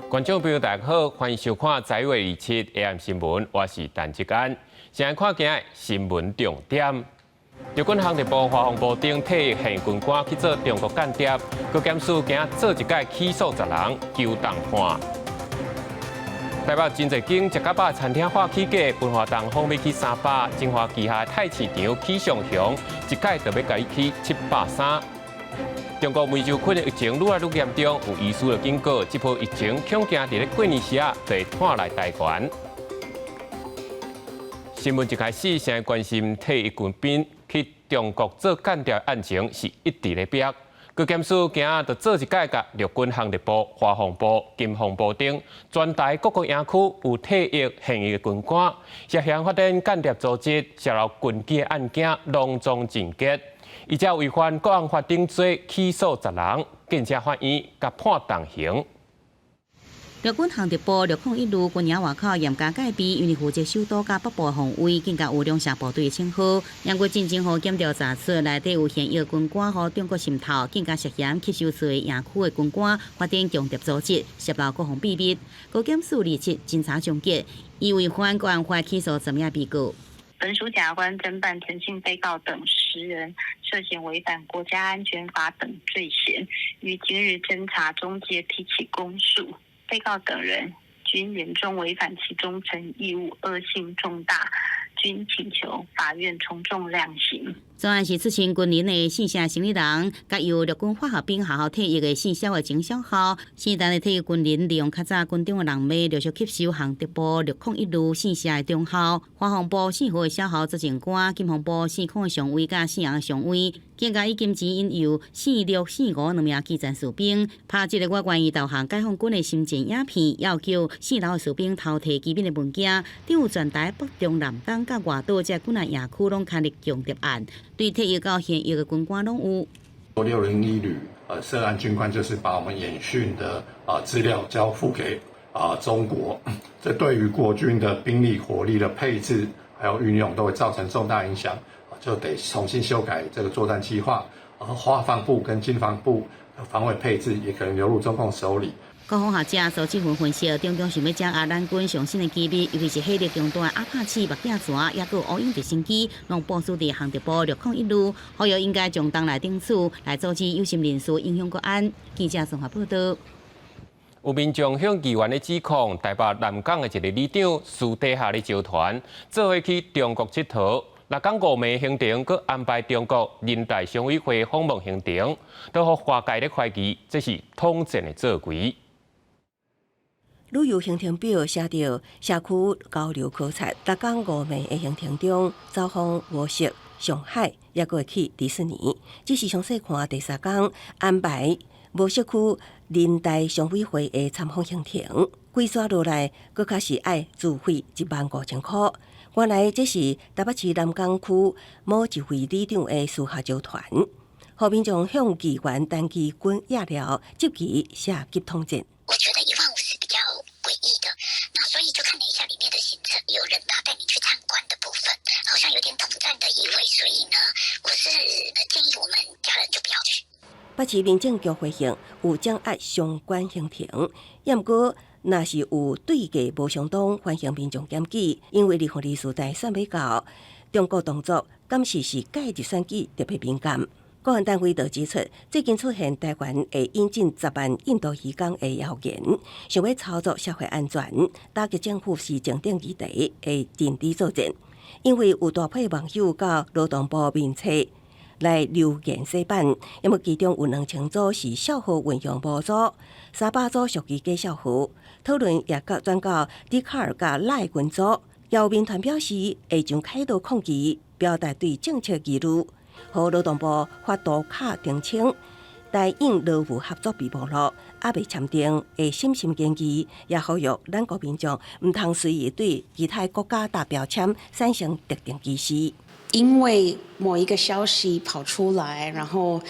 觀眾朋友大家好，歡迎收看11月27 AM 新聞，我是陳志安。先來看今日新聞重點。陸軍航特部、華防部等退役現軍官去做中國間諜，高檢署今仔做一改起訴10人，求重判。台北真濟間食較飽餐廳喊起價，文華東方欲起300，晶華旗下菜市場起上雄，一改就欲共你起730。中國非洲瘟的疫情愈來愈嚴重，有醫師就警告，這波疫情恐驚佇咧過年時啊，就會拖來台灣。新聞一開始先關心退役軍兵去中國做間諜的案情是一直咧逼。高檢署今仔就做一改，共陸軍航特部、華防部、國防部等全台各個營區有退役現役的軍官，涉嫌發展間諜組織、洩露軍機的案件，攏總偵結。依照違反國安法等罪起訴10人，檢察法院共判重刑。陸軍航特部601旅軍營外口嚴加戒備，因為負責首都佮北部防衛，更加有兩項部隊的稱號。毋過進前予檢調查出內底有現役軍官予中國滲透，更加涉嫌吸收出營區的軍官發展間諜組織，洩露國防秘密。高檢署27偵查終結，以違反國安法起訴10名被告。本署檢察官偵辦陳姓被告等10人涉嫌違反國家安全法等罪嫌，於今日偵查終結，提起公訴。被告等人均嚴重違反其忠誠義務，惡性重大，均請求法院從重量刑。專案是出身軍人的姓謝生理人，佮由陸軍化學兵學校退役的姓蕭的前少校，聖誕的退役軍人利用較早軍中的人脈，陸續吸收航特部601旅姓謝的中校、華防部姓何的少校執政官、國防部姓孔的上尉佮姓楊的上尉，更加以金錢引誘姓陸、姓吳兩名基層士兵，拍這個我願意投降解放軍的心戰影片，要求姓劉的士兵偷提機密的文件，等有全台北中南東佮外島這幾若營區攏牽入間諜案。對退役到現役的軍官攏有。601旅，涉案軍官就是把我們演訓的資料交付給中國，這對於國軍的兵力火力的配置還有運用都會造成重大影響，就得重新修改這個作戰計劃。而華防部跟經防部的防衛配置也可能流入中共手裡。國防學者蘇志雲分析，中共想欲掌握咱軍上新的機密，尤其是火力強大的阿帕契目鏡船，抑閣有烏鷹直升機，攏部署佇航特部601旅，呼籲應該將黨內頂處來阻止有心人士影響國安。記者綜合報道。有民眾向議員咧指控，台北南港的一个里長私底下咧招團，做伙去中國𨑨迌。六工五暝行程，閣安排中國人大常委會訪問行程，都予外界咧懷疑這是統戰的作為。旅遊行程表寫著社區交流考察，六工五暝的行程中，走訪無錫、上海，抑閣會去迪士尼。只是詳細看第三工安排無錫區人大常委會的參訪行程，規煞落來，閣較是愛自費15,000箍。原來這是台北市南港區某一位里長的私下招團，予民眾向議員陳其軍掖了，質疑涉及統戰。我覺得1萬5是比較詭異的，那所以就看了一下裡面的行程，有人大帶你去參觀的部分，好像有點統戰的意味，所以呢，我是建議我們家人就不要去。北市民政局回應有掌握相關行程，毋過若是有對價無相當，歡迎民眾檢舉，因為2024大選欲到，中國動作敢是是介入選舉特別敏感。國安單位就指出，最近出現台灣會引進10萬印度移工的謠言，想欲操作社會安全，打擊政府施政等議題的認知作戰。因為有大批網友到勞動部面冊來留言洗版，因為其中有2000組是數號運用無誤，300組屬於假數號，討論也閣轉到笛卡爾佮賴群組。姚民團表示會將開刀抗議，表達對政策疑慮。予勞動部發圖卡澄清，台印勞務合作備忘錄猶未簽訂，會審慎研議，也呼籲咱國民眾毋通隨意對其他國家貼標籤，產生特定歧視。因為某一個消息跑出來，然後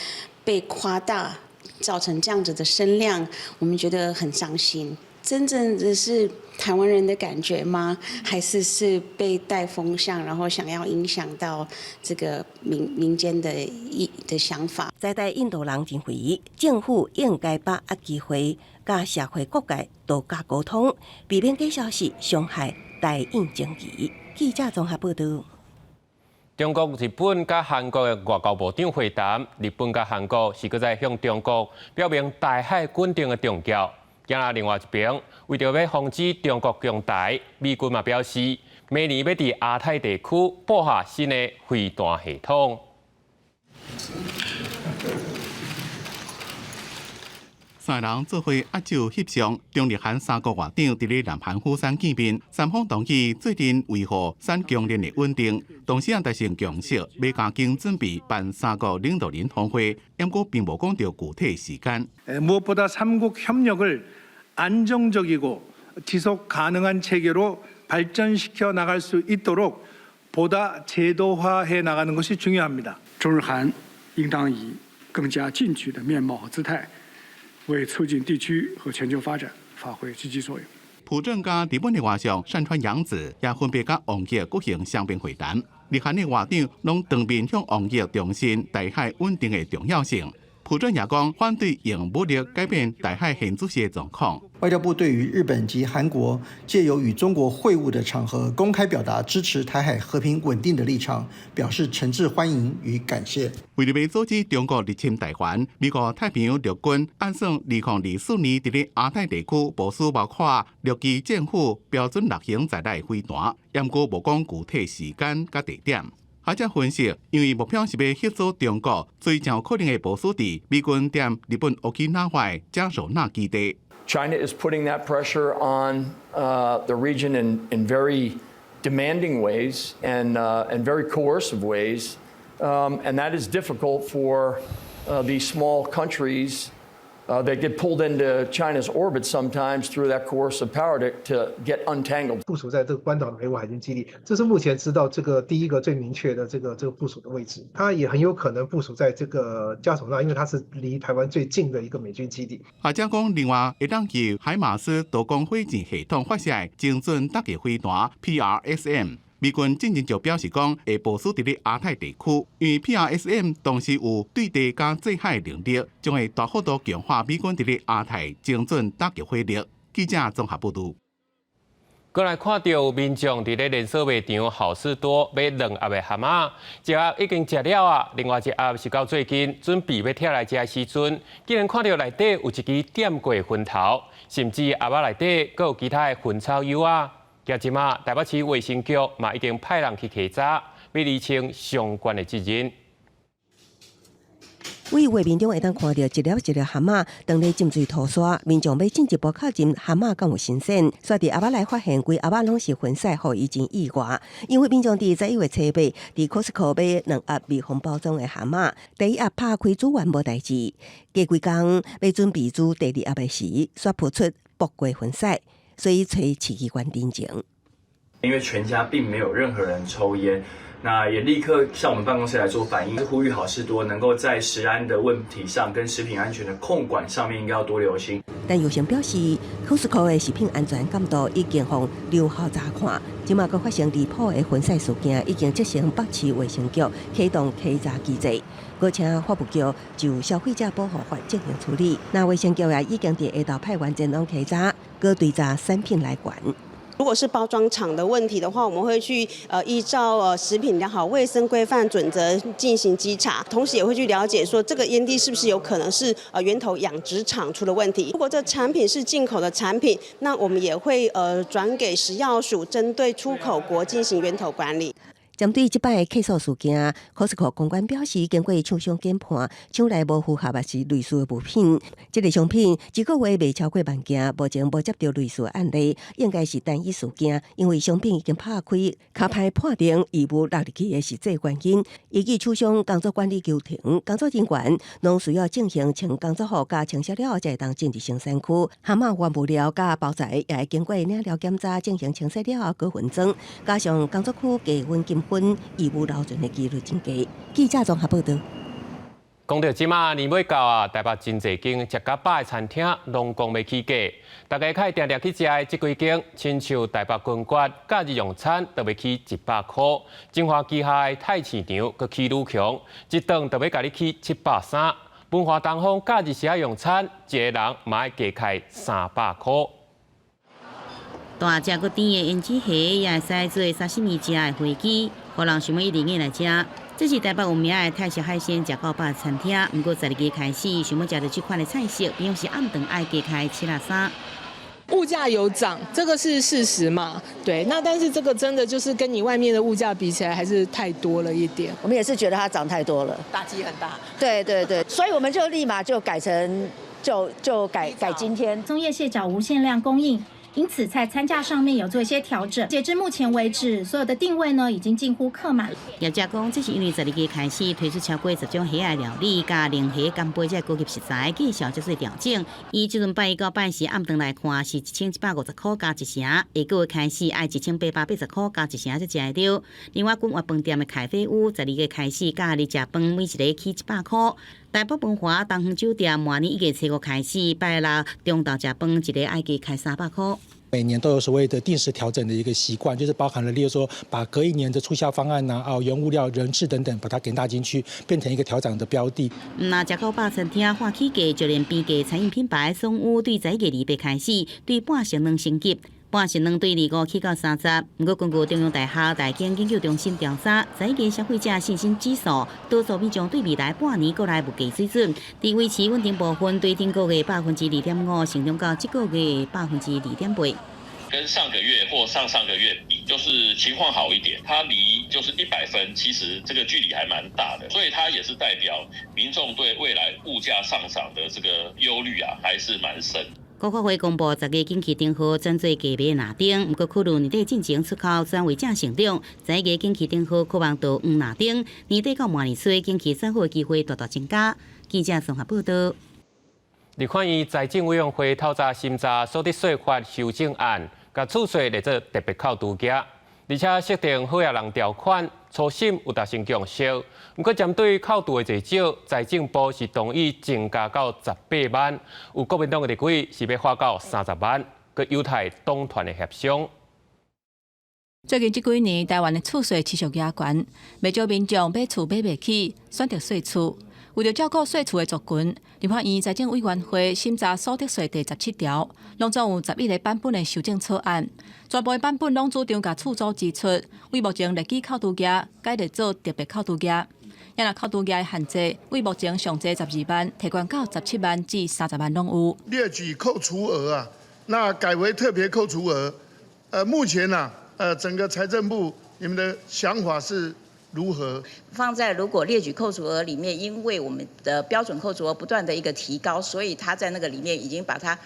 被誇大，造成這樣子的聲量，我們覺得很傷心。真正的是台灣人的感覺嗎？還是是被帶風向，然後想要影響到這個民間的意的想法？在台印度人認為，政府應該把握機會，佮社會各界多加溝通，避免假消息傷害台印情誼。記者綜合報道。中國、日本佮韓國的外交部長會談，日本佮韓國是閣再向中國表明台海穩定的重要。今仔另外一邊，為著欲防止中國攻台，美軍嘛表示，明年欲佇亞太地區布下新的飛彈系統。三个人做伙握手翕相，中日韓三國外長佇咧南韓釜山見面，三方同意做陣維護產供鏈的穩定，同時也達成共識，欲加緊準備辦三國領導人峰會，毋過並無講著具體時間。 무엇보다 3국 협력을 안정적이고 지속 가능한 체계로 발전시켜 나갈 수 있도록 보다 제도화해 나가는 것이 중요합니다. 中日韓應當以更加進取的面貌和姿態，為促進地區和全球發展發揮積極作用。朴正佮日本的外相善川洋子也分別佮王毅舉行雙邊會談。日韓的外長攏當面向王毅重申台海穩定的重要性。朴正也講，反對用武力改變台海現局勢的狀況。外交部對於日本及韓國借由與中國會晤的場合，公開表達支持台海和平穩定的立場，表示誠摯歡迎與感謝。為著欲阻止中國入侵台灣，美國太平洋陸軍按算2024年佇咧亞太地區部署包括陸基戰斧標準六型在內的飛彈，毋過無講具體時間佮地點。學者分析，因為目標是欲嚇阻中國，所以誠有可能會部署佇美軍踮日本沖繩嘉手納基地。 China is putting that pressure on the region in very demanding ways and very coercive ways, and that is difficult for these small countries that get pulled into China's orbit sometimes through that coercive power to get untangled. 部署在這個關島的美國海軍基地，這是目前知道這個第一個最明確的這個部署的位置。它也很有可能部署在這個嘉手納，因為它是離台灣最近的一個美軍基地。學者講，另外會當由海馬斯多管火箭系統發射的精準打擊飛彈 PRSM。美軍進前就表示講，會部署佇咧亞太地區，因為 PRSM 同時有對地佮制海能力，將會大幅度強化美軍佇咧亞太精準打擊火力。記者綜合報導。閣來看著民眾佇咧連鎖賣場好市多買兩盒的蚶仔，一盒已經食了啊，另外一盒是到最近準備欲拆來食的時陣，竟然看著內底有一支點過薰頭，甚至盒仔內底閣有其他的薰草油仔。今這馬台北市衛生局嘛已經派人去稽查，欲釐清相關的責任。佇畫面中會當看著一粒一粒蚶仔，當咧浸水塗沙，民眾欲進一步確認蚶仔敢有新鮮。煞佇盒仔內發現規盒仔攏是薰屎，予伊真意外。因為民眾佇11月初八，佇 Costco 買兩盒密封包裝的蚶仔，第一盒拍開煮完無代誌，過幾工欲準備煮第二盒的時，煞浮出爆過薰屎。所以揣市機關偵情。因為全家並沒有任何人抽菸，那也立刻向我們辦公室來做反映，呼籲好市多能夠在食安的問題上跟食品安全的控管上面應該要多留心。但藥商表示，Costco 的食品安全監督已經予留校查看，這馬閣發生離譜的薰屎事件，已經責成北市衛生局啟動稽查機制，閣請法務局就消費者保護法進行處理。那衛生局也已經佇下晝派員前往稽查，閣追查產品來源。如果是包裝廠的問題的話，我們會去依照食品良好衛生規範準則進行稽查，同時也會去了解說這個煙蒂是不是有可能是源頭養殖場出了問題。如果這產品是進口的產品，那我們也會轉給食藥署，針對出口國進行源頭管理。針對這擺的客訴事件，Costco 公關表示，經過廠商研判，廠內無符合抑是類似的物品。這個商品一個月賣超過萬件，目前無接著類似案例，應該是單一事件，因為商品已經拍開，較歹判定異物落入去的實際原因。依據廠商工作管理流程，工作人員攏需要進行穿工作服佮清洗了後，才會當進入生產區。蚶仔原物料佮包材也會經過領料檢查，進行清洗了後閣分裝，加上工作區低溫禁薰，異物留存的幾率真低。記者綜合報導。講到這馬年尾到啊，台北真濟間食較飽的餐廳攏講欲起價，大家較會定定去食的這幾間，親像台北君悅假日用餐就欲起100箍，晶華旗下的菜市場閣起愈強，一頓就欲共你起730。文華東方假日時用餐，一個人嘛愛加開300箍。大隻閣甜的胭脂蝦也會使做沙西米食的飛機，予人想欲一直𨋢來食。這是台北有名的泰式海鮮食夠飽餐廳，毋過12月開始，想欲食著這款的菜色，平常時暗頓愛加開73。物價有漲，這個是事實嘛？對，那但是這個真的就是跟你外面的物價比起來，還是太多了一點。我們也是覺得它漲太多了，打擊很大。對對對，所以我們就立馬就改成就改改今天。松葉蟹腳無限量供應。因此，在餐價上面有做一些調整。截至目前為止，所有的訂位呢已經近乎客滿。業者講，這是因為12月開始推出超過10種蝦仔料理，佮龍蝦、干貝這高級食材，價數才做調整。以這陣拜一到拜四暗頓來看，是1150箍加一成；下個月開始愛1880箍加一成才食會著。另外，君悅飯店的咖啡屋，12月開始假日食飯每一个起100箍。台北文華東方酒店，明年1月初5開始，拜六中晝食飯一个愛加開300箍。每年都有所謂的定時調整的一個習慣，就是包含了，例如說，把隔一年的促銷方案呐、啊、原物料、人事等等，把它給納進去，變成一個調整的標的。若食夠飽餐廳喊起價，就連平價餐飲品牌爽屋對11月28開始對半成兩升級，半成兩對25起到30。毋過根據中央大學財經研究中心調查，11月消費者信心指數，多數民眾對未來半年國內物價水準，佇維持穩定部分，對頂個月2.5%，成長到這個月2.8%。跟上個月或上上個月比，就是情況好一點，它離就是100分，其實這個距離還蠻大的，所以它也是代表民眾對未來物價上漲的這個憂慮啊，還是蠻深。國發會公布10月景氣燈號轉做低迷藍燈，毋過考慮年底進前出口轉為正成長，11月景氣燈號可望到黃藍燈，年底到明年初景氣轉好的機會大大增加。記者綜合報道。立法院財政委員會透早審查所得稅法修正案，共厝稅列做特別扣除額，而且設定好額人條款，初審有達成共識。毋過針對扣除的濟少，財政部是同意增加到18萬，有國民黨的立委是欲喊到30萬，閣有待黨團的協商。最近這幾年，台灣的厝稅持續加懸，袂少民眾買厝買袂起，選擇稅厝。為著照顧稅厝的族群，立法院財政委員會審查所得稅第17條，攏總有11個版本的修正草案，全部的版本攏主張共厝租支出，為目前列舉扣除額改列做特別扣除額。也若扣除額的限制，為目前上濟12萬，提懸到17萬至30萬攏有。列舉扣除額啊，那改為特別扣除額。目前啊，整個財政部你們的想法是如何？放在如果列舉扣除額裡面，因為我們的標準扣除額不斷的一個提高，所以它在那個裡面已經把它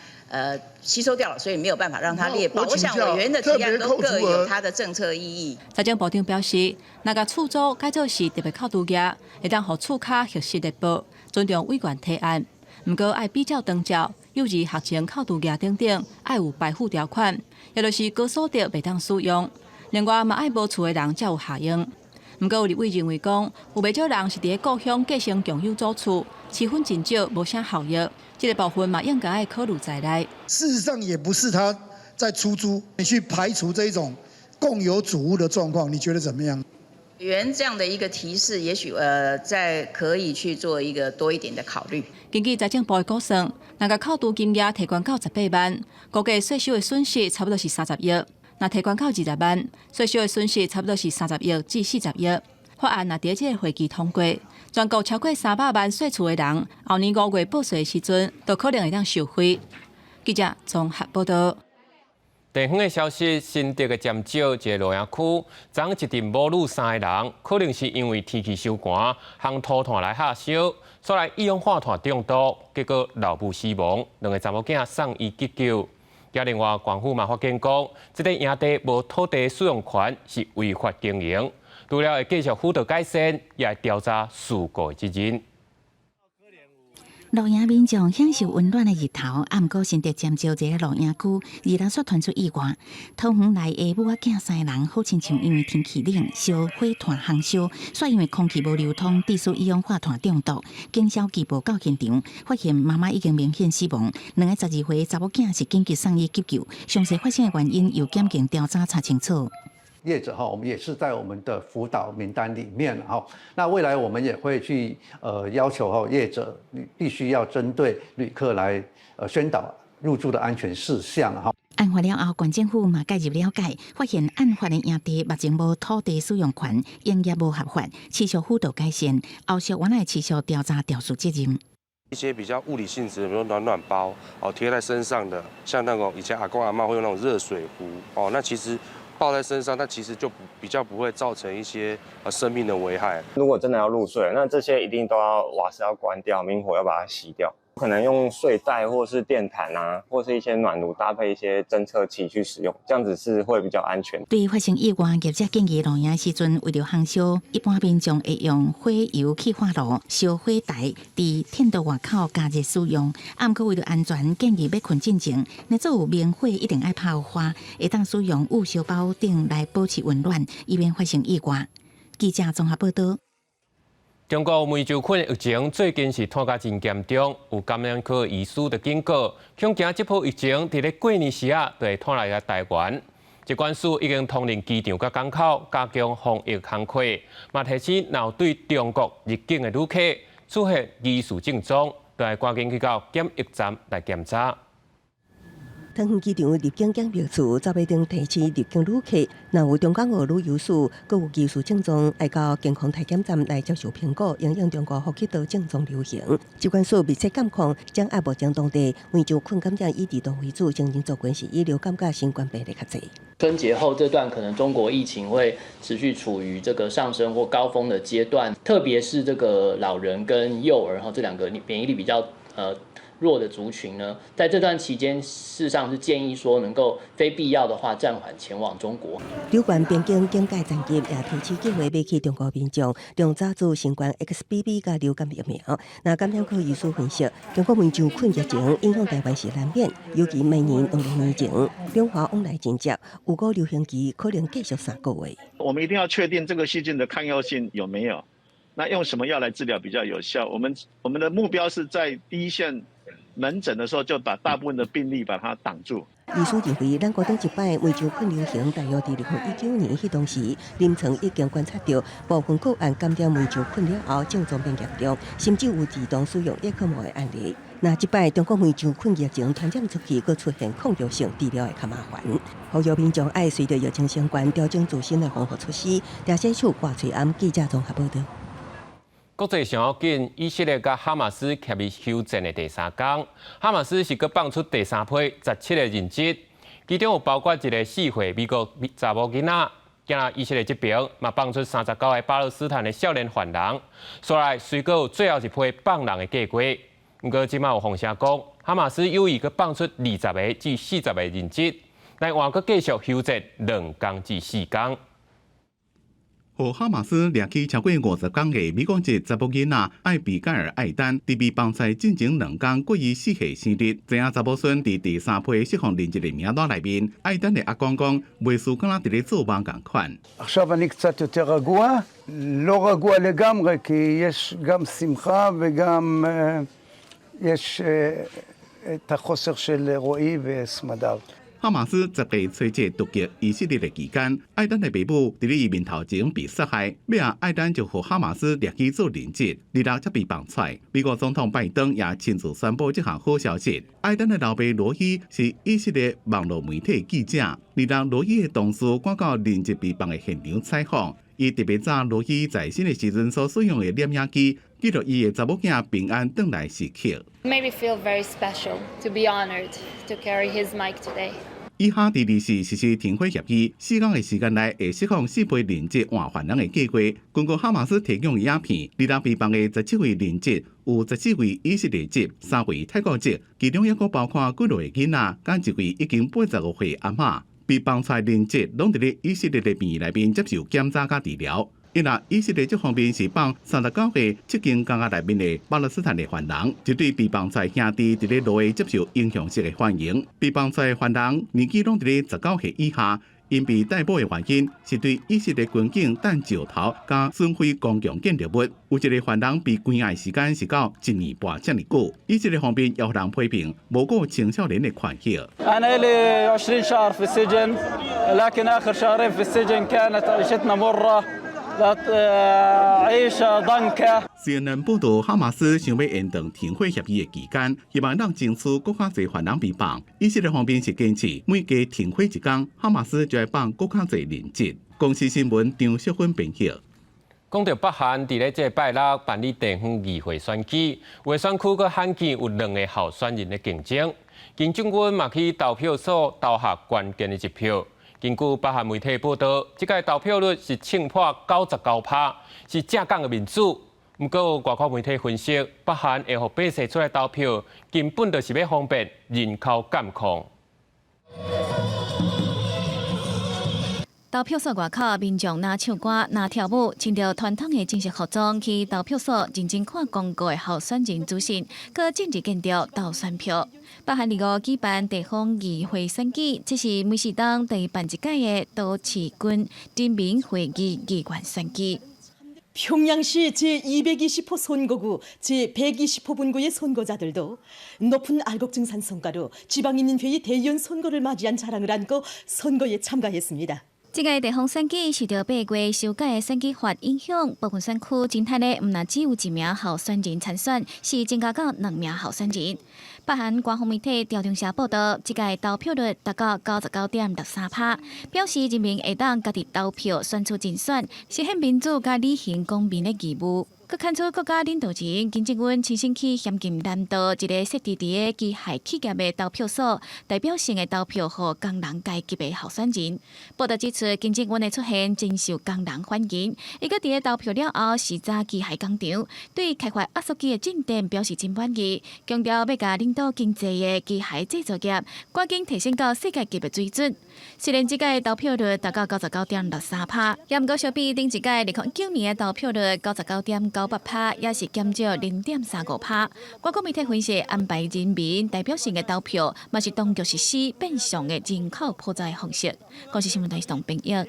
吸收掉了，所以沒有辦法讓它列報。我想委員的提案都各有它的政策意義。財政部長表示，若共厝租改做是特別扣除額，會當予厝跤核實列報，尊重委員提案。毋過愛比照長照、幼兒學前扣除額等等，愛有排富條款，也就是高所得袂當使用。另外嘛愛無厝的人才有效用。毋過有立委認為講，有袂少人是佇咧故鄉繼承共有祖厝，持份真少，無啥效益。這個部分嘛應該愛考慮在內。事實上，也不是他在出租，你去排除這一種共有組屋的狀況，你覺得怎麼樣？委員這樣的一個提示，也許再可以去做一個多一點的考慮。根據財政部的估算，若共扣除金額提懸到18萬，估計稅收的損失差不多是30億。若提懸到20萬，稅收的損失差不多是30億至40億。法案若佇這個會期通過，全國超過300萬稅厝的人，後年5月報稅的時陣，都可能會當受惠。記者綜合報道。地方的消息，新竹的尖石一个露營區，昨昏一陣母女三个人，可能是因為天氣傷寒，烘塗炭來下燒，煞來一氧化碳中毒，結果腦部死亡，兩個查某囝送醫急救。另外，縣府嘛發現講，這个營地無土地使用權是違法經營，除了會繼續輔導改善，也會調查事故的責任。露營民眾享受溫暖的日頭，啊，毋過新竹尖石一个露營區，二六煞傳出意外。桃園來的母仔囝三个人，好親像因為天氣冷，燒火炭烘燒，煞因為空氣無流通，致使一氧化碳中毒。警消機報到現場，發現媽媽已經明顯死亡。兩个12歲查某囝是緊急送醫急救，詳細發生的原因由檢警調查查清楚。業者哈，我們也是在我們的輔導名單裡面哈。那未來我們也會去要求哈業者必須要針對旅客來宣導入住的安全事項哈。案發了後，縣政府嘛介入了解，發現案發的營地目前無土地使用權，營業無合法，持續輔導改善，後續原來持續調查調查責任。一些比較物理性質，比如暖暖包哦，貼在身上的，像那種以前阿公阿嬤會用那種熱水壺哦，那其實抱在身上，那其實就比較不會造成一些生命的危害。如果真的要入睡，那這些一定都要瓦斯要關掉，明火要把它熄掉。可能用睡袋或是電毯啊，或是一些暖爐搭配一些偵測器去使用，這樣子是會比較安全。對發生意外，業者建議露營時陣為著烘燒，一般民眾會用火油氣化爐燒火台，佇天道外口加熱使用。啊，毋過為著安全，建議欲睏進前，若做有明火一定愛拍火，會當使用焐燒包等來保持溫暖，以免發生意外。記者綜合報道。中國煤球菌疫情最近是拖甲真嚴重，有感染科醫師就警告，恐驚這波疫情佇咧過年時啊，就會拖來來台灣。疾管署已經通令機場佮港口加強防疫工課，嘛提醒若有對中國入境的旅客出現疑似症狀，就愛趕緊去到檢疫站來檢查。桃園機場入境檢疫處昨暝燈提醒入境旅客，若有中國旅遊史，閣有疑似症狀，愛到健康體檢站來接受評估，因應中國呼吸道症狀流行。疾管署密切監控，掌握目前當地非洲菌感染以兒童為主，成人族群是以流感佮新冠病例較濟。春節後這段可能中國疫情會持續處於這個上升或高峰的階段，特別是這個老人跟幼兒哈這兩個免疫力比較弱的族群呢，在這段期間，事實上是建議說能夠非必要的話暫緩前往中國。有關邊境警戒層級也提醒計劃欲去中國民眾，量早注新冠 XBB 佮流感疫苗。若感染科醫師分析，中國非洲菌疫情影響台灣是難免，尤其明年農曆年前，兩華往來真濟，有個流行期可能繼續3個月。我們一定要確定這個細菌的抗藥性有沒有，那用什麼藥來治療比較有效？我們的目標是在第一線門診的時候就把大部分的病例把它擋住。醫師認為，咱國頂一擺非洲菌流行，大約佇2019年，彼當時臨床已經觀察到部分個案感染非洲菌了後，症狀變嚴重，甚至有兒童使用葉克膜的案例。若這擺中國非洲菌疫情傳染出去，閣出現抗藥性，治療會較麻煩。呼籲民眾愛隨著疫情升懸，調整自身的防護措施。台視處郭翠安記者綜合報道。國際上要緊，以色列佮哈馬斯協議休戰的第三工，哈馬斯是閣放出第三批17個人質，其中有包括一个4歲美國查某囡仔。今仔以色列這邊嘛放出39個巴勒斯坦的少年犯人，煞來隨閣有最後一批放人的計劃。毋過這馬有風聲講，哈馬斯有意閣放出20個至40個人質，來換閣繼續休戰2工至4工。予哈馬斯掠去超過50工的美國籍查某囡仔艾比蓋爾·艾丹，佇被放出來進前2工過伊4歲生日，知影查某孫佇第三批釋放人質的名單內面，艾丹的阿公講，袂輸敢若佇咧做夢仝款。 עכשיו אני קצת יותר רגוע, לא רגוע לגמרי, כי יש גם שמחה וגם יש את החוסר של רועי וסמדר. 哈馬斯10月初一突擊以色列的期間，艾丹的爸母佇咧伊面頭前被殺害，尾仔艾丹就予哈馬斯掠去做人質，二六才被放出來。美國總統拜登也親自宣布這項好消息。艾丹的老爸羅伊是以色列網絡媒體記者，二六羅伊的同事趕到人質被放的現場採訪，伊特別找羅伊在生的時陣所使用的攝影機，記錄伊的查某囝平安轉來時刻。 Made me feel very special to be honored to carry his mic today. 以哈佇二四實施停火協議，4工的時間內會釋放四批人質換犯人的計劃。根據哈馬斯提供的影片，二六被放的17位人質，有14位以色列籍，3位泰國籍，其中抑閣包括幾落個囡仔，佮一位已經85歲阿嬤。被放出來人質攏佇咧以色列的病院內面接受檢查佮治療。伊若以色列這方面是放39個七間監獄內面的巴勒斯坦的犯人，這對被放出來兄弟佇咧路的接受英雄式的歡迎。被放出來犯人年紀攏佇咧19歲以下，𪜶被逮捕的原因是對以色列軍警擲石頭佮損毀公共建築物。有一個犯人被關押時間是到一年半遮爾久。以色列方面予人批評無顧青少年的權益。 أنا لي 20 شهر في السجن لكن آخر شهرين في السجن كانت عيشتنا مرة عيشة ضنكة。 CNN 報道，哈馬斯想欲延長停火協議的期間，希望當爭取閣較濟犯人被放。以色列方面是堅持每加停火一工，哈馬斯就會放閣較濟人質。公視新聞張淑芬編譯。講到北韓佇咧這個拜六辦理地方議會選舉，有的選區閣罕見有兩个候選人的競爭。金正恩嘛去投票所投下關鍵的一票。根據北韓媒體報道，這屆投票率是衝破99%，是正港的民主。毋過外國媒體分析，北韓會予百姓出來投票，根本就是欲方便人口監控。投票所外口，民眾若唱歌、若跳舞，穿著傳統的正式服裝去投票所，認真看公告的候選人資訊，閣政治建築投選票。北韓25舉辦地方議會選舉，這是每四冬第辦一屆的都市郡人民會議議員選舉。 평양시 제220호 선거구 제120호 분구의 선거자들도 높은 알곡증산 성과로 지방인민회의 대의원 선거를 맞이한 자랑을 안고 선거에 참가했습니다. 這屆地方選舉受著8月修改的選舉法影響，部分選區真漢的毋但只有一名候選人參選，是增加到兩名候選人。北韓官方媒體朝中社報道，這屆投票率達到99.63%，表示人民會當家己投票選出人選，實現民主佮履行公民的義務。閣看出國家領導人金正恩親身去咸鏡南道一個設置佇个機械企業的投票所，代表性的投票予工人階級的候選人。報道指出，金正恩的出現真受工人歡迎。伊閣佇个投票了後，視察機械工廠，對開發壓縮機的進展表示真滿意，強調欲共領導經濟的機械製造業趕緊提升到世界級的水準。雖然這屆投票率達到99.63%，也毋過相比頂一屆2019年的投票率99.98%，也是減少0.35%。外國媒體分析，安排人民代表性的投票，嘛是當局實施變相的人口普查的方式。公視新聞台董編譯。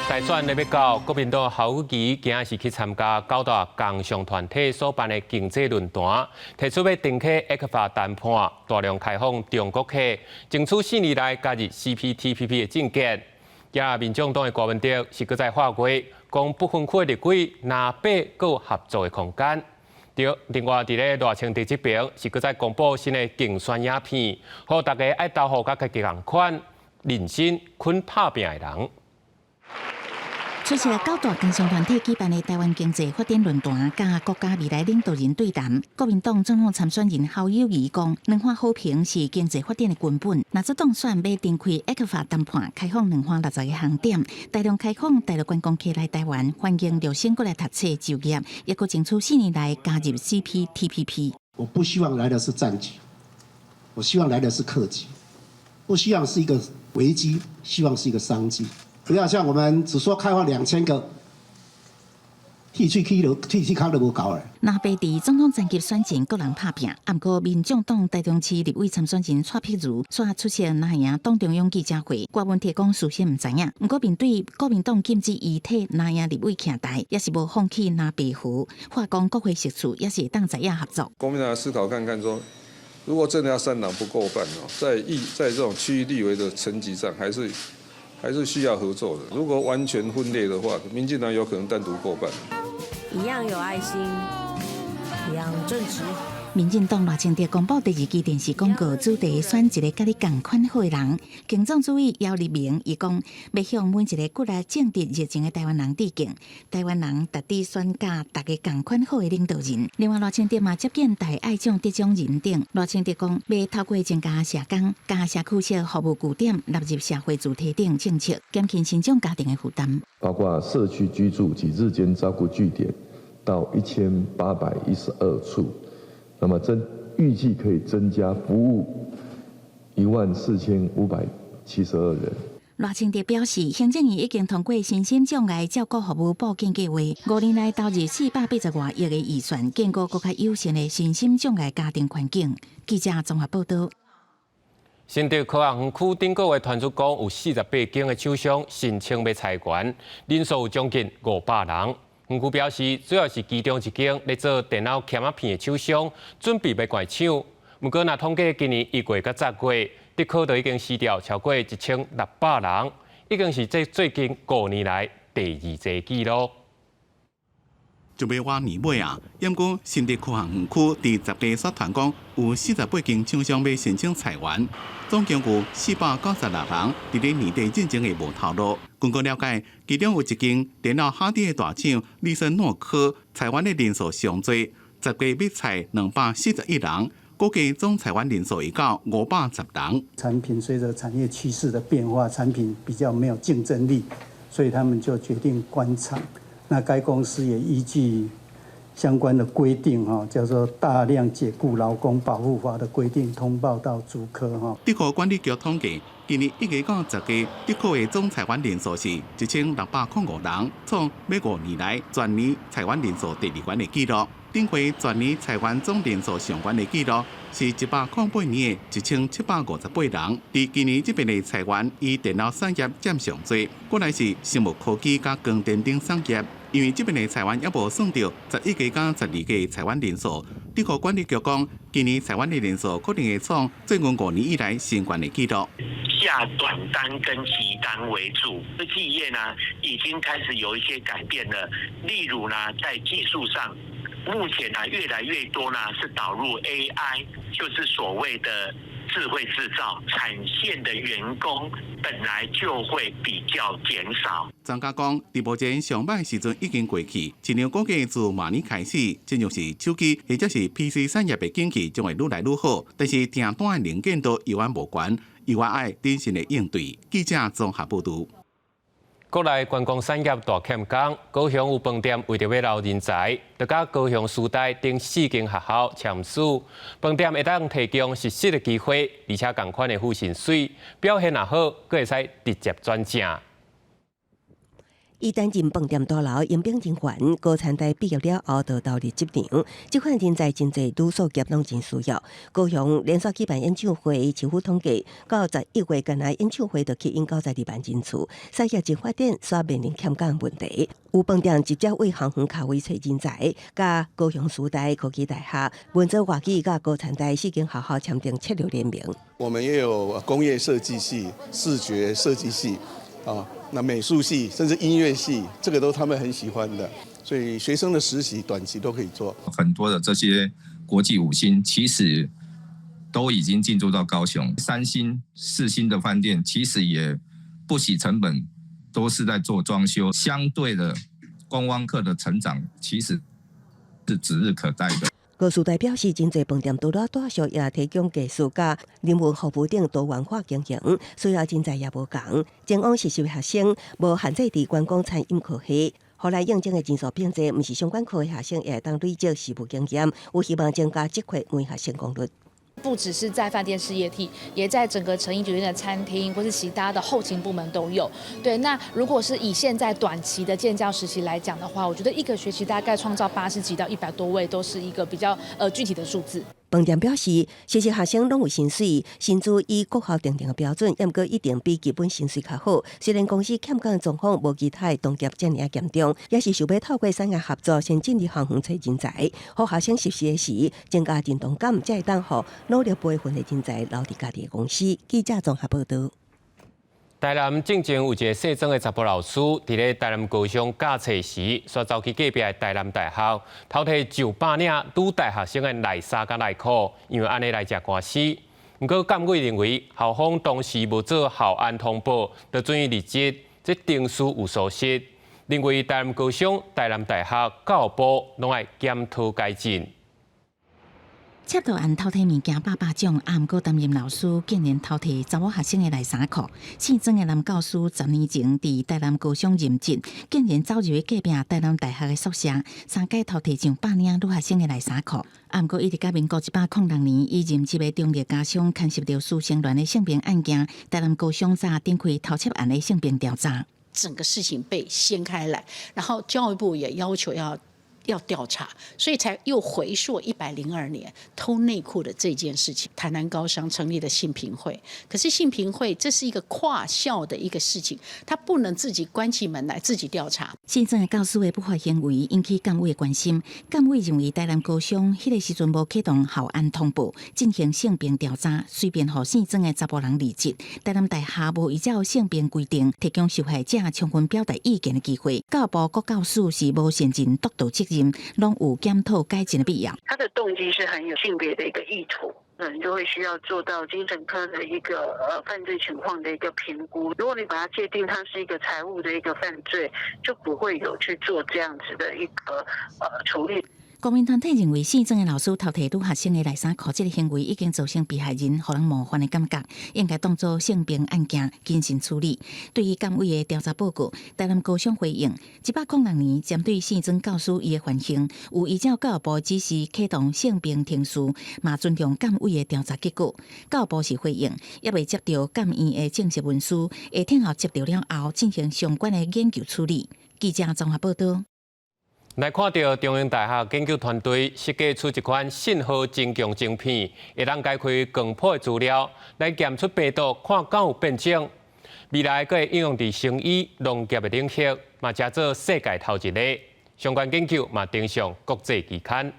大選咧欲到，國民黨侯友宜今仔是去參加九大工商團體所辦的經濟論壇，提出欲重啟 ECFA 談判，大量開放中國客，爭取4年內加入 CPTPP 的政見。今仔民眾黨的郭文德是閣再發話，講不分區的立委藍白閣有合作的空間。對，另外佇咧賴清德這邊是閣再公布新的競選影片，呼籲大家愛投予佮家己仝款、認真肯拍拚的人。出席九大工商團體舉辦的台灣經濟發展論壇，佮國家未來領導人對談。國民黨總統參選人侯友宜講，兩岸和平是經濟發展的根本。若做當選，欲重開 ECFA 談判，開放260個航點，大量開放大陸觀光客來台灣，歡迎留學生過來讀冊就業，抑閣爭取4年內加入 CPTPP。我不希望來的是戰機，我希望來的是客機，不希望是一個危機，希望是一個商機。不要像我們只說開放2000個，鐵喙齒都鐵喙空都無夠咧。藍白佇總統層級選戰，各人拍拚。毋過民眾黨台中市立委參選人蔡碧如煞出席藍營黨中央記者會，郭文鐵講事先毋知影。毋過面對國民黨禁止伊替藍營立委徛台，也是無放棄藍白合，話講國會席次也是會當在野合作。國民黨思考看看說，如果真的要三黨不過半哦，在這種區域立委的層級上，還是需要合作的。如果完全分裂的話，民進黨有可能單獨過半。一樣有愛心，一樣正直。民進黨賴清德公布第二支電視廣告，主題選一个佮你仝款好的人。行總主委姚立明伊講，欲向每一个骨力正直熱情的台灣人致敬。台灣人值得選佮大家仝款好的領導人。另外，賴清德嘛接見大愛獎得獎人等。賴清德講，欲透過增加社工、加社區式服務據點、納入社會主體等政策，減輕新長家庭的負擔。包括社區居住及日間照顧據點到1812處。那麼預計可以增加服務72人。賴清德表示，行政院已經通過身心障礙照顧服務布建計劃，5年內投入480外億的預算，建構閣較友善的身心障礙家庭環境。記者綜合報道。新竹科學園區頂個月傳出講，有48間的廠商申請欲裁員，人數有將近500人。園區表示，主要是其中一間咧做電腦鉗仔片的廠商，準備欲關廠。毋過，若統計今年1月佮10月，竹科就已經辭掉超過1600人，已經是這最近5年來第二濟紀錄。就欲倚年尾啊，毋過新竹科學園區佇10月煞傳講有48間廠商欲申請裁員，總共有496人佇咧年底進前會無頭路。根據了解，其中有一間電腦哈底的大廠利森諾科裁員的人數上濟，10月欲裁241人。估計總裁員人數會到510人。產品隨着產業趨勢的變化，產品比較沒有競爭力，所以他們就決定關廠。那該公司也依據相關的規定，哈，叫做大量解僱勞工保護法的規定，通報到竹科，哈。竹科管理局統計，今年1月到10月，竹科的總裁員人數是1605人，創欲5年來全年裁員人數第二懸的紀錄。頂回全年裁員總人數上懸的紀錄是108年的1758人。佇今年這邊的裁員，以電腦產業佔上濟，過來是生物科技佮光電等產業。因為這邊的裁員猶無算著11月佮12月裁員人數。竹科管理局講，今年裁員的人數可能會創最近5年以來新懸的紀錄。下短單跟急單為主，科技業呢已經開始有一些改變了，例如呢在技術上。目前呢，越來越多呢是導入 AI，就是所謂的智慧製造產線的員工本來就會比較減少。專家講，佇目前上䆀時陣已經過去，市場估計自明年開始，進入是手機或者是 PC 產業的景氣將會愈來愈好，但是訂單的能見度猶原無懸，猶原愛謹慎的應對。記者綜合報導。國內觀光產業大欠工，高雄有飯店為著欲留人才，就佮高雄師大等四間學校簽署，飯店會當提供實習的機會，而且仝款的付薪水，表現若好，閣會使直接轉正。伊擔任飯店大樓迎賓人員，高餐大畢業了後就投入職場。這款人才真濟，女宿業攏真需要。高雄連續舉辦演唱會，市府統計到11月，干焦演唱會就吸引92萬人次，產業真發展，煞面臨欠工問題。有飯店直接為桃園跤位揣人才，佮高雄師大科技大學、文藻外語佮高餐大四間學校簽訂策略聯盟。我們也有工業設計系、視覺設計系。啊，那美術系甚至音樂系，這個都他們很喜歡的，所以學生的實習短期都可以做。很多的這些國際五星其實都已經進駐到高雄，三星、四星的飯店其實也不惜成本，都是在做裝修。相對的，觀光客的成長其實是指日可待的。高師大表示，真濟飯店除了住宿也提供技術佮人文服務等多元化經營，需要人才也無仝。前往實習學生無限制佇觀光餐飲科系，予來應徵的人數變濟，毋是相關科的學生也會當累積實務經驗，有希望增加這塊門學成功率。不只是在飯店事業體，也在整個誠怡酒店的餐廳或是其他的後勤部門都有。對，那如果是以現在短期的建教實習來講的話，我覺得一個學期大概創造80幾到100多位，都是一個比較具體的數字。飯店表示，實習學生攏有薪水，薪資以國校訂定的標準，毋過一定比基本薪水較好。雖然公司欠工狀況無其他的同業遮爾嚴重，也是想欲透過產業合作，先進入桃園揣人才，予學生實習時增加認同感，才會當予努力培訓的人才留佇家己的公司。記者綜合報導。台南進前有一个姓曾的查埔老師，佇咧台南高中教冊時，煞走去隔壁的台南大學，偷提900領女大學生的內衫佮內褲，因為按呢來食官司。毋過監委認為，校方當時無做校安通報，就准予離職，這定屬有疏失。認為台南高中、台南大學教育部攏愛檢討改進。窃盜案偷提物件百百種，啊，毋過擔任老師竟然偷提查某學生的內衫褲。姓曾的男教師10年前佇台南高中任職，竟然走入去隔壁台南大學的宿舍，三擺偷提上百領女學生的內衫褲。啊，毋過一直到民國106年，伊任職的中壢家商牽涉著師生戀的性平案件，台南高中才展開偷竊案的性平調查。整個事情被掀開來，然後教育部也要求要調查，所以才又回溯102年偷內褲的這件事情。台南高商成立了性平會，可是性平會這是一個跨校的一個事情，他不能自己關起門來自己調查。姓曾的教師的不法行為引起監委的關心，監委認為台南高商彼個時陣無啟動校安通報進行性平調查，隨便予姓曾的查埔人離職。台南大學無依照性平規定提供受害者充分表達意見的機會，教育部各教師是無善盡督導責任，攏有檢討改進的必要。他的動機是很有性別的一個意圖，那你就會需要做到精神科的一個犯罪情況的一個評估。如果你把它界定它是一個財務的一個犯罪，就不會有去做這樣子的一個處理。公民團體認為，姓曾的老師偷提女學生的內衫褲，這个行為已經造成被害人予人冒犯的感覺，應該當作性平案件謹慎處理。對於監委的調查報告，台南高商回應：106年針對姓曾教師伊的犯行，有依照教育部指示啟動性平程序，嘛尊重監委的調查結果。教育部是回應，猶未接著監院的正式文書，會聽候接著了後進行相關的研究處理。記者綜合報道。來看著中興大學研究團隊設計出一款信號增強晶片，會當解開光譜的資料，來檢出病毒，看敢有變種。未來閣會應用佇生醫、農業的領域，嘛成做世界頭一個。相關研究嘛登上國際期刊。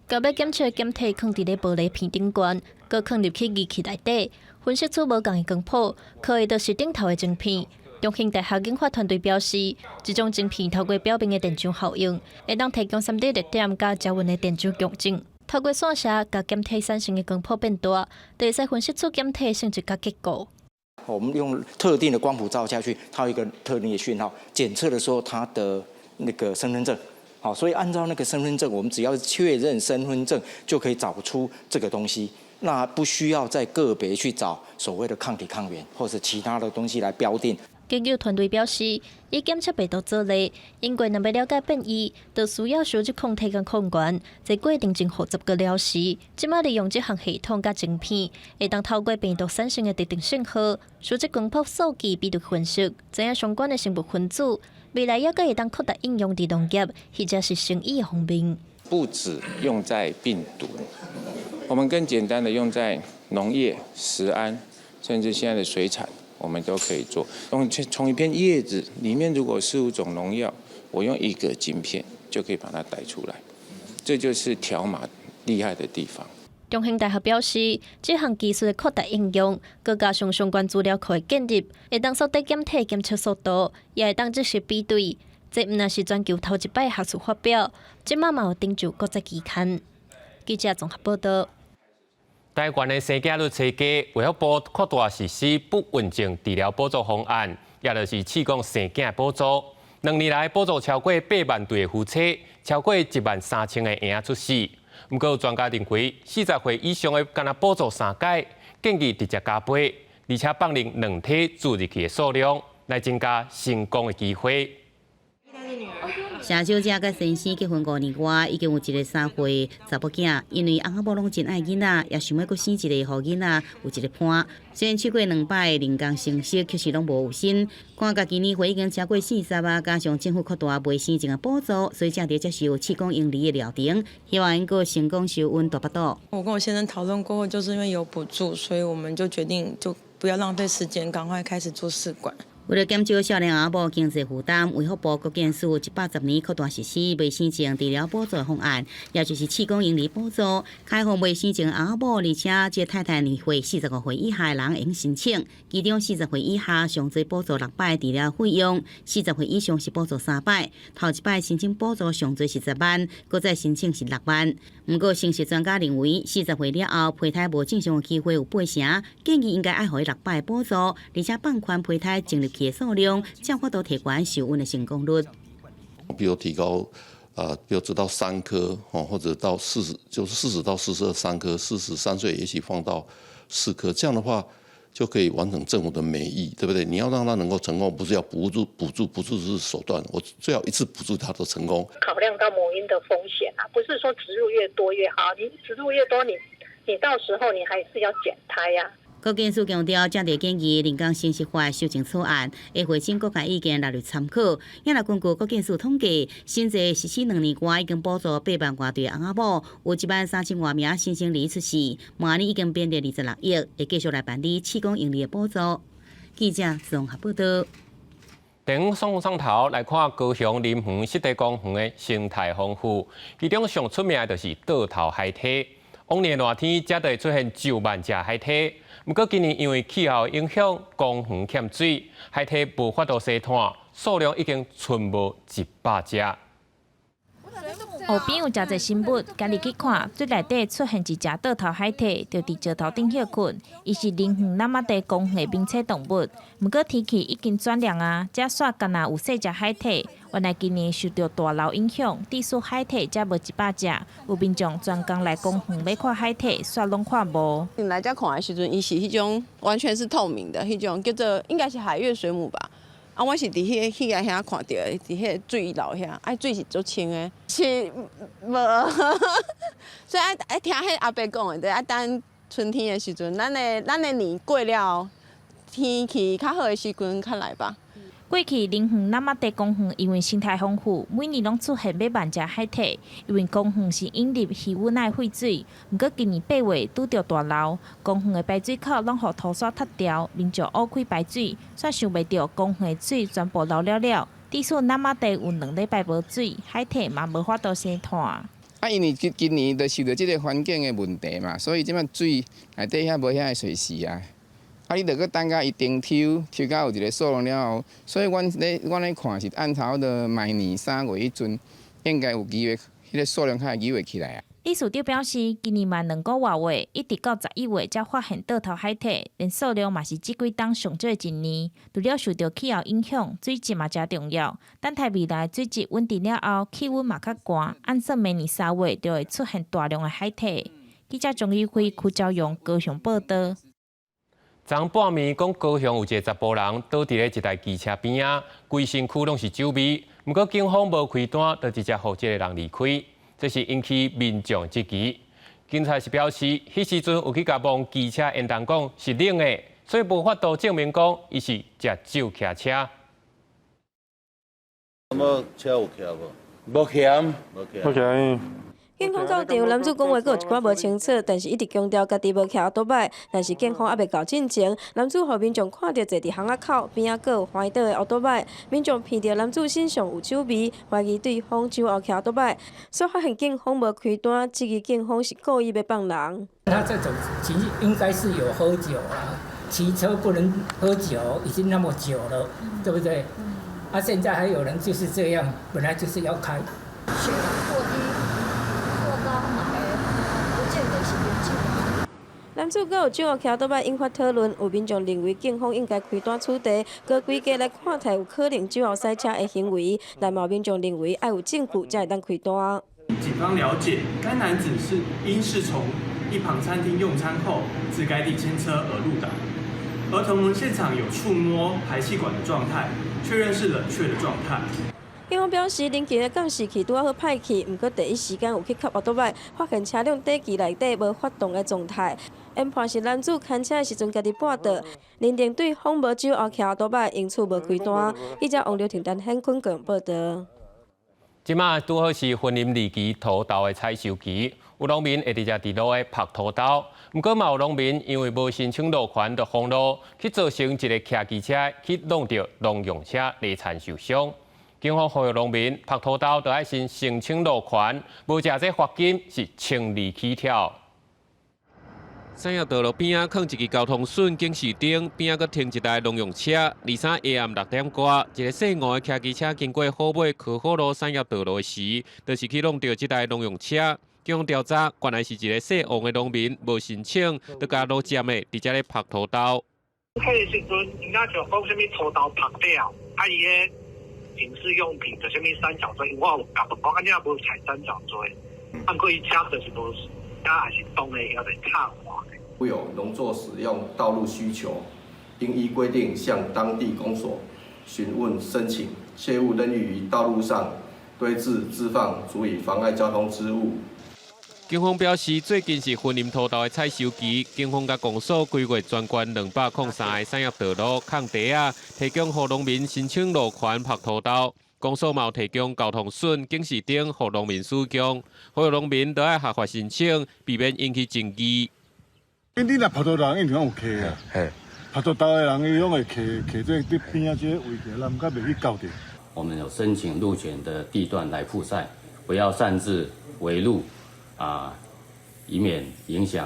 共欲檢測檢體囥佇咧玻璃片頂懸，閣囥入去儀器內底，分析出無仝的光譜，靠的就是頂頭的晶片。中興大學研發團隊表示，這種晶片透過表面的電場效應，會當提供3D 熱點佮加溫的電場共振，透過散射共檢體產生的光譜變大，就會使分析出檢體性質佮結構。我們用特定的光譜照下去，它有一個特定的訊號，檢測的時候它的那個身份證，好，所以按照那個身份證，我們只要確認身份證，就可以找出這個東西。那不需要再個別去找所謂的抗體抗原或者其他的東西來標定。研究團隊表示，以檢測病毒做例，因為若欲了解變異，就需要收集抗體佮抗原，這過程真複雜閣耗時。這馬利用這項系統佮晶片，會當透過病毒產生的特定信號，收集光譜數據比對分析，知影相關的生物分子，未來猶閣會當擴大應用佇農業或者是生醫方面。不止用在病毒，我們更簡單的用在農業、食安，甚至現在的水產。我們都可以做。從一片葉子裡面，如果四五種農藥，我用一個晶片就可以把它帶出來。這就是條碼厲害的地方。中興大學表示，這項技術的擴大應用，閣加上相關資料庫的建立，會當縮短檢體檢測速度，也會當即時比對。這毋但是全球頭一擺學術發表，這馬嘛有登上國際期刊。記者綜合報道。台灣的生囝率增加，衛福部擴大實施不孕症治療補助方案，也就是試管生囝補助。2年來補助超過8萬對的夫妻，超過1萬3千個嬰仔出世。毋過專家認為，40歲以上的干焦補助三擺，建議直接加倍，而且放任卵體注入去的數量，來增加成功的機會。謝小姐佮先生結婚5年外，已經有一個3歲查某囝。因為翁仔某攏真愛囡仔，也想欲閣生一個，予囡仔有一個伴。雖然試過兩擺人工生殖，卻是攏無有身。看家己年歲已經超過40啊，加上政府擴大未生症的補助，所以才佇接受試管嬰兒的療程，希望能夠成功受孕大腹肚。我跟我先生討論過後，就是因為有補助，所以我們就決定就不要浪費時間，趕快開始做試管。為了減少少年翁仔某經濟負擔，衛福部國健署110年擴大實施未生症治療補助方案，也就是試管嬰兒補助，開放未生症翁仔某，而且這太太年歲45歲以下的人會用申請。其中40歲以下上濟補助六擺治療費用，40歲以上是補助三擺。頭一擺申請補助上濟是10萬，閣再申請是6萬。毋過，生殖專家認為，40歲了後胚胎無正常的機會有八成，建議應該愛予伊六擺補助，而且放寬胚胎種入去的數量，才有法度提懸受孕的成功率。比如提高啊，比如只到三顆，或者到四十，就是40到42三顆，43歲也許放到四顆，這樣的話就可以完成政府的美意，對不對？你要讓他能夠成功，不是要補助、補助、補助是手段，我最好一次補助他都成功。考量到母嬰的風險啊，不是說植入越多越好，你植入越多，你到時候你還是要減胎呀。國健署強調，正佇建議人工生殖法修正草案，會匯集各界意見納入參考。也若根據國健署統計，新制實施兩年外，已經補助8萬外對翁仔某，有1萬3千外名新生兒出世，明年已經變成26億，會繼續來辦理試管嬰兒的補助。記者綜合報道。電影送頭來看高雄林園濕地公園的生態豐富，其中上出名的就是倒頭海鯷。往年熱天，這就會出現上萬隻海鯷。毋過今年因為氣候影響，公園欠水，海鯷無法度生湠，數量已經賰無100隻。湖邊有誠濟生物，今日去看，水內底出現一隻倒頭海鯷，就佇石頭頂歇睏。伊是林園那瑪夏公園的名產動物。毋過天氣已經轉涼啊，這煞干焦有細隻海鯷。原來今年受著大澇影響，致使海鯷才無100隻。有民眾專工來公園欲看海鯷，煞攏看無。你來遮看的時陣，伊是彼種完全是透明的，彼種叫做應該是海月水母吧。啊，我是佇彼個遐看著的，佇彼個水流遐，啊水是足清的，是無，所以愛聽彼阿伯講的，愛等春天的時陣，咱的年過了，天氣較好的時陣較來吧。過去林園那瑪夏公園因為生態豐富，每年攏出現欲萬隻海鯷。因為公園是引入魚塭仔的廢水，毋過今年8月拄著大澇，公園的排水口攏予土沙塞牢，民眾挖開排水，煞想袂著公園的水全部流了了，致使那瑪夏有2禮拜無水，海鯷嘛無法度生湠。啊，因為今年就受著這個環境的問題嘛，所以這擺水內底遐無遐濟時啊。啊！你著閣等甲伊中抽，抽到有一個數量了後，所以阮咧看是按差不多明年3月彼陣，應該有機會，彼個數量較會機會起來啊。理事長表示，今年嘛兩個外月，一直到11月才發現倒頭海鯷，連數量嘛是這幾冬上少的一年。除了受著氣候影響，水質嘛誠重要。等待未來水質穩定了後，氣溫嘛較寒，按算明年3月就會出現大量的海鯷。記者鍾宇輝、柯昭陽高雄報道。昨半暝講高雄有一个查埔人倒佇咧一台機車邊仔，規身軀攏是酒味。毋過警方無開單，就直接予這个人離開。這是引起民眾質疑。警察是表示，彼時陣有去共摸機車煙筒講是冷的，所以無法度證明講伊是食酒騎車。咁車有騎無？無騎。無騎。無騎。警方到場，男子講話閣有一寡無清楚，但是一直強調家己無騎歐多擺。但是警方猶未到進前，男子予民眾看著坐佇巷仔口邊仔閣有橫倒的歐多擺，民眾聞著男子身上有酒味，懷疑對方酒後騎歐多擺，所以發現警方無開單，質疑警方是故意欲放人。他這種情形應該是有喝酒啊，騎車不能喝酒，已經那麼久了，對不對？啊，現在還有人就是這樣，本來就是要開。血糖過低、過高嘛，不見得是煙酒。男子閣有酒後騎倒擺引發討論，有民眾認為警方應該開單處罰，閣規家來看待有可能酒後駛車的行為，但嘛有民眾認為愛有證據才會當開單。警方了解，該男子是應是從一旁餐廳用餐後，自該地牽車而路倒，而同門現場有觸摸排氣管的狀態，確認是冷卻的狀態。警方表示，臨近的監視器拄仔好歹去，毋過第一時間有去睏歐多擺，發現車輛底機內底無發動的狀態，研判是男子牽車的時陣家己跋倒，認定對方無酒後騎歐多擺，因此無開單。記者王劉婷、陳顯坤報道。這馬拄好是雲林二期土豆的採收期，有農民會直接佇路的曝土豆，毋過嘛有農民因為無申請路權，就封路，去造成一个騎機車去挵著農用車犁田受傷。警方呼籲農民曝土豆都愛先申請路權，無者這罰金是1200起跳。產業道路邊仔囥一支交通順警示燈，邊仔閣停一台農用車。23下暗6點外，一个姓吳的騎機車經過虎尾科好路產業道路時，就是去挵著這台農用車。警方調查，原來是一个姓王的農民無申請，就共路佔的，佇遮咧曝土豆。彼个時陣，應該就講啥物土豆曝掉，啊伊個。警示用品的，啥物三角錐，因為我有共問講，啊，你若無踩三角錐，啊，毋過伊車就是無，車還是擋的，猶在插我。有農作使用道路需求，應依規定向當地公所詢問申請，切勿任意於道路上堆置置放足以妨礙交通之物。警方表示，最近是雲林土豆的採收期，警方佮公所規劃全縣203個產業道路空地仔，提供予農民申請路權曝土豆。公所嘛有提供交通筍、警示燈，予農民使用。呼籲農民都愛合法申請，避免引起爭議。你若曝土豆，一定攏有客啊。曝土豆的人，伊攏會客客這佇邊仔這個位置，咱較袂去搞著。我們有申請路權的地段來曝曬，不要擅自圍路。啊，以免影響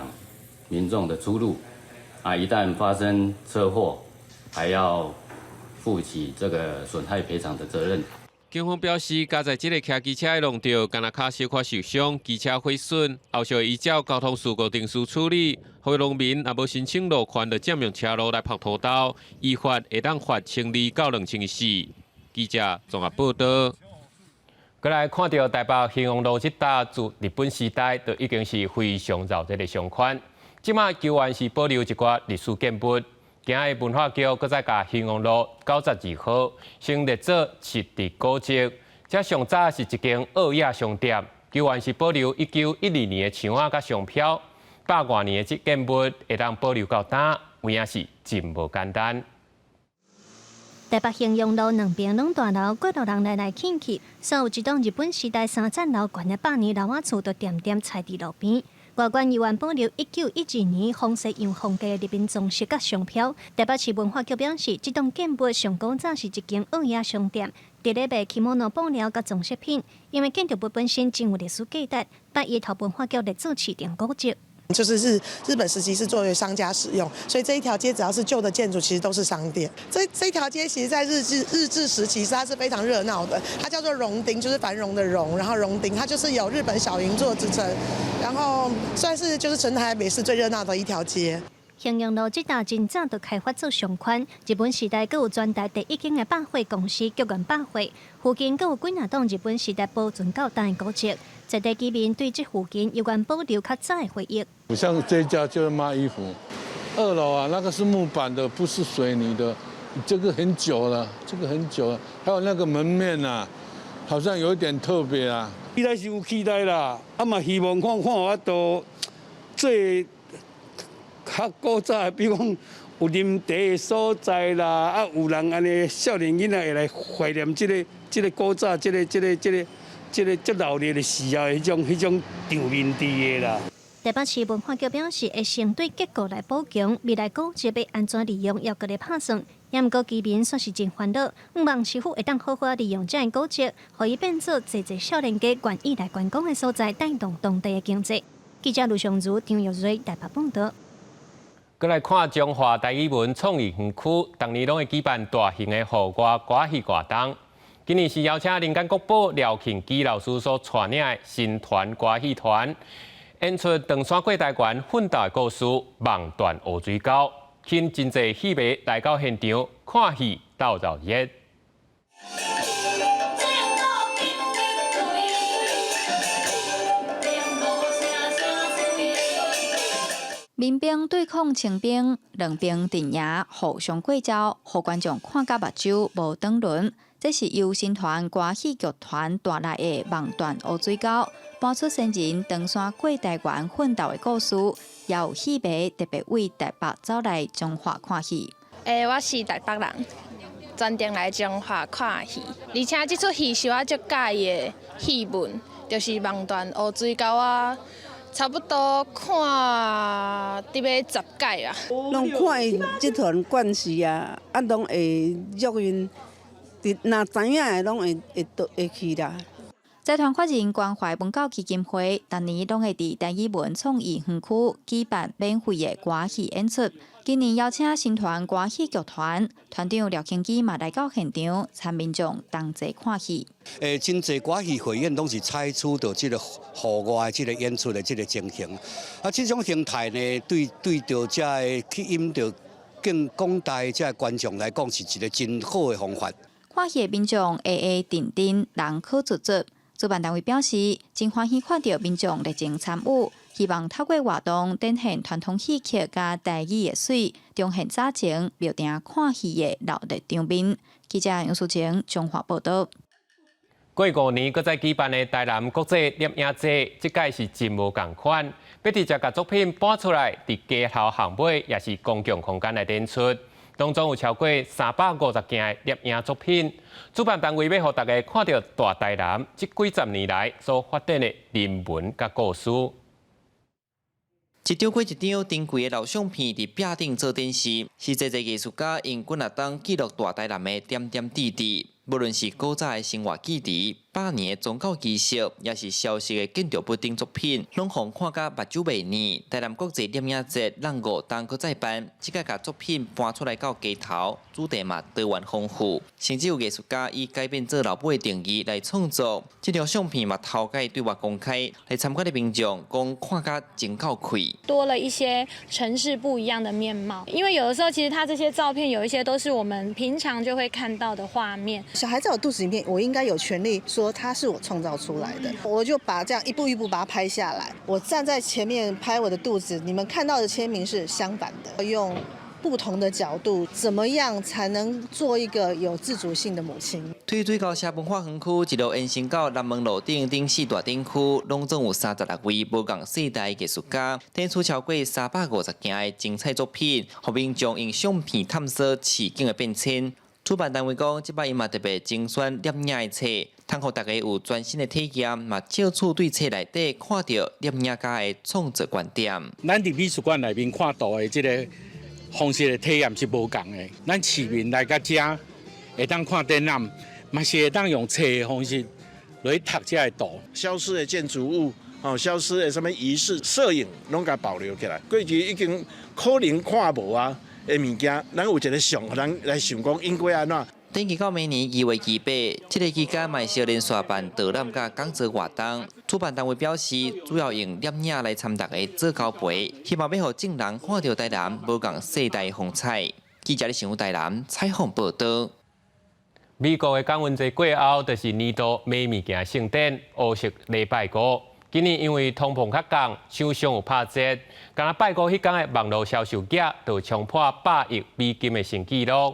民眾的出入。啊，一旦發生車禍，還要負起這個損害賠償的責任。警方表示，駕駛這个騎機車的弄著，敢若跤小可受傷，機車毀損，後續會依照交通事故定書處理。予農民若無申請路權，就佔用車路來曝土豆，依法會當罰1200到2400。記者綜合報道。過來看著台北興旺路這搭自日本時代就已經是非常熱鬧的商圈，這馬猶原是保留一寡歷史建物。今仔日文化局閣再共興旺路92號先列做市直古蹟。這上早是一間澳亞商店，猶原是保留1912年的牆仔佮商標，百外年的這建物會當保留到今，有影是真無簡單。台北興旺路兩邊攏大樓，過路人來來去去，所有這棟日本時代三層樓懸的百年老仔厝，都恬恬踩佇路邊。外觀猶原保留1912年紅色洋風格的日本裝飾佮商標。台北市文化局表示，這棟建物上古早是一間澳亞商店，佇咧賣 kimono 布料佮裝飾品。因為建築物本身真有歷史價值，把伊予文化局列做市定古蹟。就是日本時期是作為商家使用，所以這一條街只要是舊的建築，其實都是商店。這一條街其實，在日治時期，它是非常熱鬧的。它叫做榮町，就是繁榮的榮，然後榮町，它就是有日本小銀座之稱，然後算是就是全台北市最熱鬧的一條街。興旺路這搭真早就開發做商圈，日本時代閣有全台第一間的百貨公司菊原百貨，附近閣有幾若棟日本時代保存到今的古蹟，在地居民對這附近猶原保留較早的回憶。不像這家就是賣衣服，二樓啊，那個是木板的，不是水泥的，這個很久了，這個很久了，還有那個門面啊，好像有一點特別啊。期待是有期待啦，啊嘛希望看看有法度做較古早的，比如講有啉茶的所在啦，啊有人按呢少年囡仔會來懷念這個古早，這個這鬧熱的時候彼種場面佇的啦。台北市文化局表示，會先對結構來補強，未來古蹟欲按怎利用，猶閣咧拍算。也毋過居民算是真煩惱，向望市府會當好好利用這个古蹟，予伊變做濟濟少年家願意來觀光的所在，帶動當地的經濟。記者盧尚如、張玉瑞台北報導。閣來看彰化台語文創意園區，逐年攏會舉辦大型的戶外歌戲活動。今年是邀請人間國寶廖慶基老師所帶領的新團歌戲團，演出唐山過台灣奮鬥的故事《望斷烏水溝》，吸引真濟戲迷來到現場看戲鬥熱鬧。民兵對抗清兵，兩邊陣營互相過招，予觀眾看甲目睭無轉輪。這是由新團歌戲劇團帶來的《望斷烏水溝》，播出先人唐山過台灣奮鬥的故事，也有戲迷特別為台北走來彰化看戲。我是台北人，專程來彰化看戲，而且這齣戲是我足佮意的戲文，就是《望斷烏水溝》啊。差不多看得欲10擺啊。攏看伊這團慣勢啊，啊，攏會約𪜶，若知影的攏會會倒會去啦。財團法人關懷文教基金會，逐年攏會佇台語文創意園區舉辦免費的歌戲演出。今年邀請新團歌戲劇團團長廖慶基嘛來到現場，參民眾同齊看戲。真濟歌戲匯演攏是採取著這个戶外這个演出的這个情形。啊，這種形態呢，對著這个吸引著更廣大這个觀眾來講，是一個真好的方法。看戲的民眾下下陣陣，人可足足。主辦單位表示，真歡喜看著民眾熱情參與，希望透過活動展現傳統戲曲佮台語的媠，重現早前廟埕看戲的熱鬧場面。記者楊淑晴彰化報導。過5年，閣再舉辦的台南國際攝影節，這擺是真無仝款，欲直接共作品搬出來，佇街頭巷尾，抑是公共空間來展出。當中有超過350件的攝影作品。主辦單位欲予大家看著大台南這幾十年來所發展的人文佮故事。一張過一張珍貴的老相片，佇壁頂做展示，是濟濟藝術家用幾若冬記錄大台南的點點滴滴。無論是古早的生活記憶、百年的宗教儀式，抑是消失的建築物等作品，攏予看甲目睭袂膩。台南國際攝影節讓5冬閣再辦，這擺共作品搬出來到街頭，主題嘛多元豐富，甚至有藝術家以改變做老母的定義來創作。這張相片嘛頭擺對外公開，來參觀的民眾講看甲真夠氣。多了一些城市不一樣的面貌，因為有的時候其實他這些照片有一些都是我們平常就會看到的畫面。小孩在我肚子裡面，我應該有權利說他是我創造出來的。我就把這樣一步一步把它拍下來。我站在前面拍我的肚子，你們看到的簽名是相反的。用不同的角度，怎麼樣才能做一個有自主性的母親？對水高社文化園區一路延伸到南門路頂頂四大展區，攏總有36位無仝世代藝術家，展出超過350件的精彩作品，予民眾用相片探索市景的變遷。主辦單位講，這擺伊嘛特別精選攝影的冊，通予大家有全新的體驗，嘛借此對冊內底看著攝影家的創作觀點。咱佇美術館內面看圖的這个方式的體驗是無仝的。咱市民來到遮會當看展覽，嘛是會當用冊的方式來讀這个圖。消失的建築物，哦，消失的啥物儀式、攝影，攏共保留起來。過去已經可能看無啊的物件，咱有一个相，咱來想講應該按怎。展期到明年2月28，這个期間嘛會連續辦導覽佮講座活動。主辦單位表示，主要用攝影來參大家做交陪，希望欲予眾人看著台南無仝世代風采。記者咧新聞台南採訪報導。美國的感恩節過後，就是年度買物件盛典——烏色禮拜五。今年因為通膨較降，廠商有拍折，干焦拜五彼工的網路銷售額就衝破100億美金的新紀錄。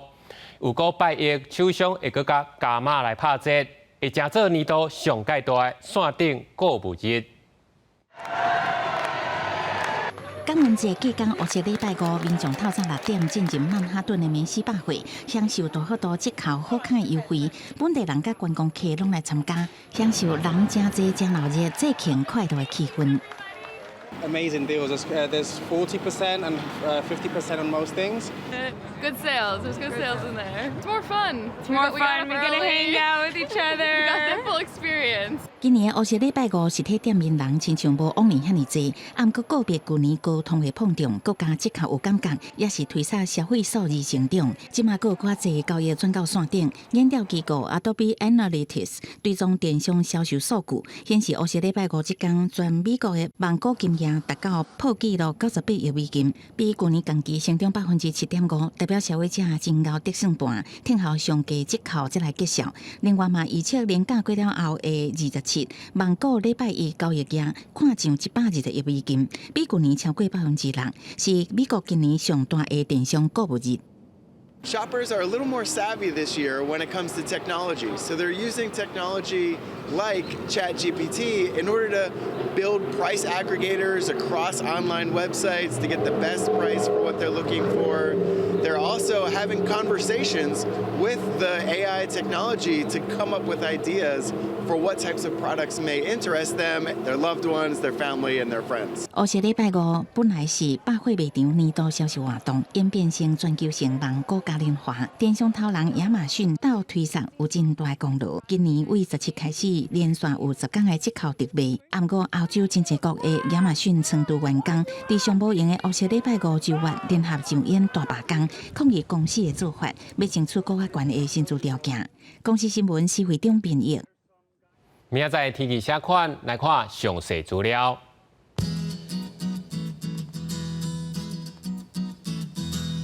預估拜一廠商會閣共加碼來拍折，會成做年度上蓋大的線頂購物日。感恩節隔工烏色禮拜五，民眾透早6點進入曼哈頓的梅西百貨，享受大幅度折扣、好康的優惠。本地人佮觀光客攏來參加，享受人誠濟、誠鬧熱、節慶快樂的氣氛。 Amazing deals. There's 40% and 50% on most things. Good sales. There's good sales in there. It's more fun. It's more fun. We get to hang out with each other. We got the full experience. 今年烏色禮拜五實體店面人親像無往年遐爾濟，毋過個別舊年高通貨膨脹，國家折扣有感覺，也是推捒消費數字成長。這馬閣有較濟交易轉到線頂，研調機構 Adobe Analytics 追蹤電商銷售數據，顯示烏色禮拜五這工全美國的網購金額達到破紀錄98億美金，比舊年同期成長7.5%，代表消費者真𠢕得算盤，聽候上低折扣才來結算。另外嘛，預測連假過了後的27，網購禮拜一交易額看上120億美金，比舊年超過6%，是美國今年上大的電商購物日。 Shoppers are a little more savvy this year when it comes to technology. So they're using technology like ChatGPT in order to build price aggregators across online websites to get the best price for what they're looking for. They're also having conversations with the AI technology to come up with ideas for what types of products may interest them, their loved ones, their family, and their friends. 烏色禮拜五本來是百貨賣場年度銷售活動，演變成全球性網購嘉年華。電商頭人亞馬遜鬥推捒有真大功勞。今年對17開始連續有10工的折扣特賣。毋過歐洲真濟國的亞馬遜倉儲員工，佇上無閒的烏色禮拜五週末聯合上演大罷工，抗議公司的做法，欲爭取閣較懸的薪資條件。公視新聞施惠中編譯。明仔載天氣啥款？來看詳細資料。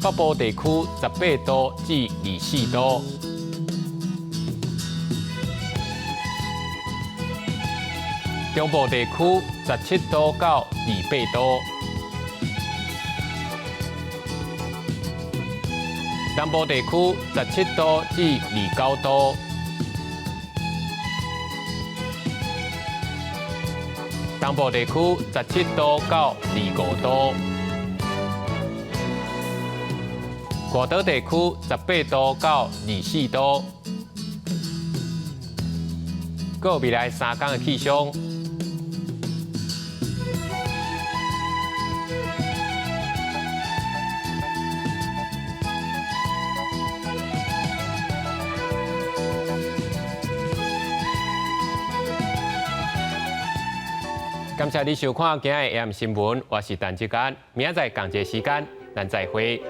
北部地區18度至24度。中部地區17度到28度，南部地區17度至29度，東部地區17度到25度，外島地區18度到24度。閣有未來3工的氣象。感謝你收看今仔日 AM 新聞，我是陳志剛，明仔載仝一个時間，咱再會。